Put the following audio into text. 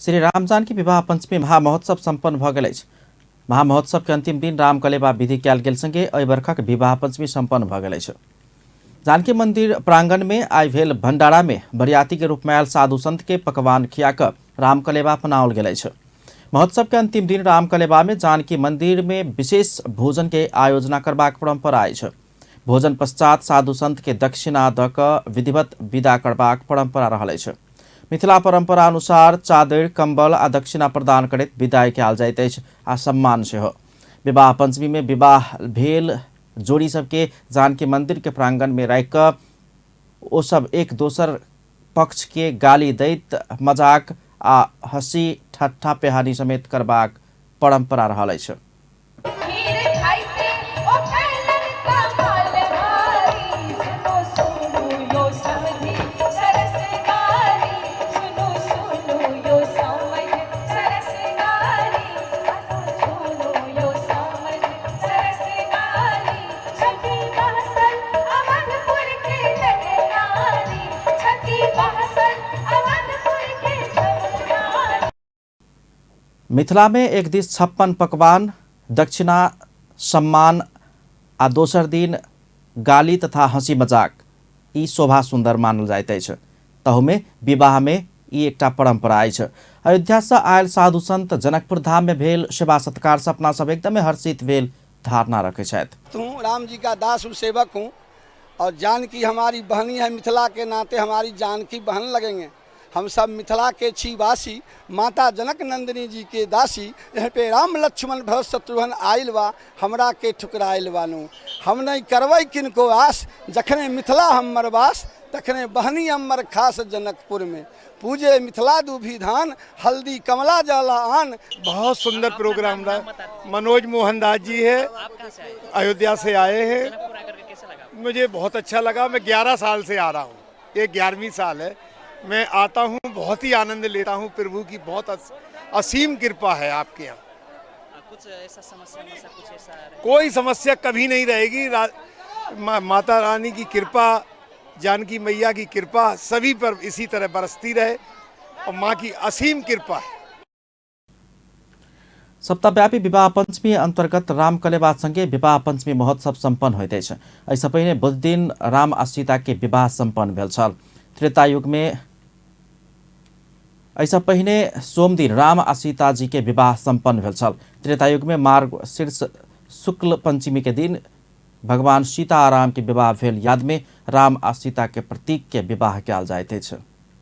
श्री राम जानकी विवाह पंचमी महामहोत्सव सम्पन्न भऽ गेल अछि। महामहोत्सव के अंतिम दिन रामकलेवा विधि कयल गेल संगे एहि बरखक विवाह पंचमी सम्पन्न भऽ गेल अछि। जानकी मंदिर प्रांगण में आइ भेल भंडारा में बरियाती के रूप में आयल साधु संत के पकवान खिया कऽ रामकलेवा मनाओल गेल अछि। महोत्सव के अंतिम दिन रामकलेवा में जानकी मंदिर में विशेष भोजन के आयोजना करबाक परंपरा अछि। भोजन पश्चात साधु संत के दक्षिणा दऽ कऽ विधिवत विदा करबाक परंपरा रहल अछि। मिथिला परंपरा अनुसार चादरि, कंबल आ दक्षिणा प्रदान करैत विदाई कयल जाइत अछि आ सम्मान सेहो। विवाह पंचमी में विवाह भेल जोड़ी सबके जानकी मंदिर के प्रांगण में राखि कऽ ओ सब एक दोसर पक्ष के गाली दैत मजाक आ हंसी ठट्ठा पेहानी समेत करबाक परंपरा रहल अछि। खीर खाइते ओ कैलन कमाल भारी, सुनु सुनु यो समधि सरस गारी, सुनु सुनु यो समधि सरस गारी, सुनु यो समधि सरस गारी, छथि बहसल अवधपुर के नर नारी, छथि बहसल अवधपुर के नर नारी। मिथिलामे एक दिस 56 पकवान, दक्षिणा, सम्मान आ दोसर दिन गाली तथा हँसी मजाक ई शोभा सुन्दर मानल जाइत अछि। तहुमे विवाहमे ई एकटा परम्परा अछि। अयोध्यासँ आयल साधु संत जनकपुर धाममे भेल सेवा सत्कारसँ अपना सब एकदमे हर्षित भेल धारणा रखै छथि। हूँ राम जी का दास हूँ, सेवक हूँ और जानकी हमारी बहनी है, मिथिला के नाते हमारी जानकी बहन लगेंगे। हम सब मिथिला के छी वासी, माता जनक नंदिनी जी के दासी। यहाँ पे राम लक्ष्मण भरत शत्रुघ्न आयल बा, हमरा के ठुकरायल बानू। हम नहीं करबै किनको आस, जखने मिथिला हमर वास, तखने बहनी हमर खास जनकपुर में। पूजे मिथिला दूभी धान, हल्दी कमला जाला आन। बहुत सुंदर प्रोग्राम रहा। मनोज मोहनदास जी है, अयोध्या से आए हैं। मुझे बहुत अच्छा लगा। मैं 11 साल से आ रहा हूँ, ये 11वीं साल है। मैं आता हूँ, बहुत ही आनंद लेता हूँ। प्रभु की बहुत असीम कृपा है आपके यहाँ। कुछ ऐसा समस्या मसा कुछ ऐसा रहे? कोई समस्या कभी नहीं रहेगी। माता रानी की कृपा, जानकी मैया की कृपा सभी पर इसी तरह बरसती रहे और माँ की असीम कृपा है। सप्ताहव्यापी विवाह पंचमी अंतर्गत रामकलेवा संगे विवाह पंचमी महोत्सव संपन्न होइत अछि। एहिसँ पहिने बुधदिन राम आ सीता के विवाह संपन्न भेल छल। त्रेता युग में एहिसँ पहिने सोमदिन राम आ सीता जी के विवाह संपन्न भेल छल। त्रेता युग में मार्ग शीर्ष शुक्ल पंचमी के दिन भगवान सीता आ राम के विवाह भेल याद में राम आ सीता के प्रतीक के विवाह कयल जाइत अछि।